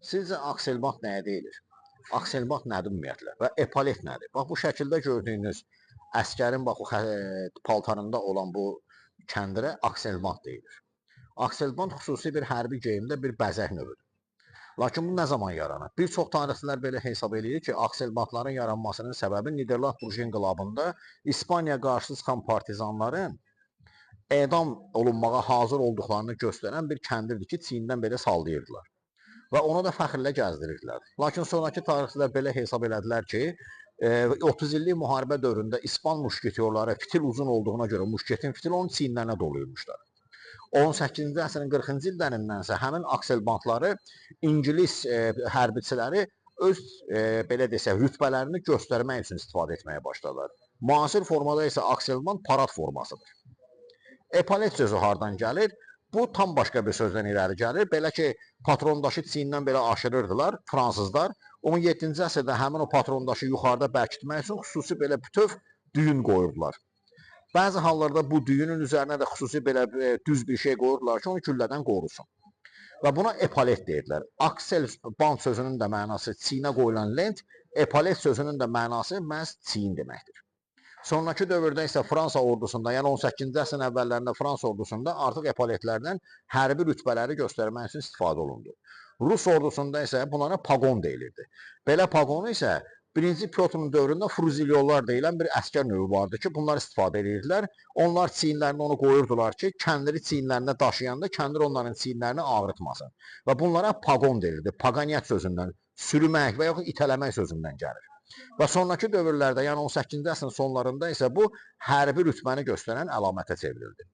Sizcə akselband nəyə deyilir? Akselband nədir ümumiyyətlə və epalet nədir? Bax bu şəkildə gördüyünüz əskərin bax o paltarında olan bu kəndirə akselband deyilir. Akselband xüsusi bir hərbi geyimdə bir bəzək növüdür. Lakin bu nə zaman yaranır? Bir çox tarixçilər belə hesab eləyir ki, akselbandların yaranmasının səbəbi Niderland Burj inqilabında İspaniya qarşı çıxan partizanların edam olunmağa hazır olduqlarını göstərən bir kəndirdir ki, çiyindən belə sallayırdılar. Və onu da fəxrlə gəzdirirdilər. Lakin sonrakı tarixçilər belə hesab elədilər ki, 30 illik müharibə dövründə İspan muşketyorları fitil uzun olduğuna görə muşketin fitili onun çiyinlərinə doluyurmuşlar. 18-ci əsrin 40-cı illərindənsə həmin akselbandları İngilis hərbiçiləri öz belə desək rütbələrini göstərmək üçün istifadə etməyə başladılar. Müasir formada isə akselband parad formasıdır. Epalet sözü hardan gəlir? Bu tam başqa bir sözdən irəli gəlir. Belə ki, patrondaşı çiyindən belə aşırırdılar fransızlar. 17-ci əsrdə həmin o patrondaşı yuxarıda bərkitmək üçün xüsusi belə bütöv düyün qoyurdular. Bəzi hallarda bu düyünün üzərinə də xüsusi belə düz bir şey qoyurdular ki, onu güllədən qorusun. Və buna epalet deyirdilər. Aksel band sözünün də mənası çiyinə qoyulan lent, epalet sözünün də mənası məhz çiyin deməkdir. Sonrakı dövrdə isə Fransa ordusunda, yəni 18-ci əsrin əvvəllərində Fransa ordusunda artıq epaletlərdən hərbi rütbələri göstərmək üçün istifadə olundu. Rus ordusunda isə bunlara paqon deyilirdi. Belə paqonu isə 1-ci Pyotrun dövründə fruzilyollar deyilən bir əskər növü vardı ki, bunlar istifadə edirdilər. Onlar çiyinlərinə onu qoyurdular ki, kəndiri çiyinlərində daşıyanda kəndir onların çiyinlərini ağrıtmasın. Və bunlara paqon deyilirdi. Paqaniyyət sözündən, sürmək və yaxud itələmək sözündən gəlir. Və sonrakı dövrlərdə, yəni 18-ci əsrin sonlarında isə bu hərbi rütbəni göstərən əlamətə çevrildi.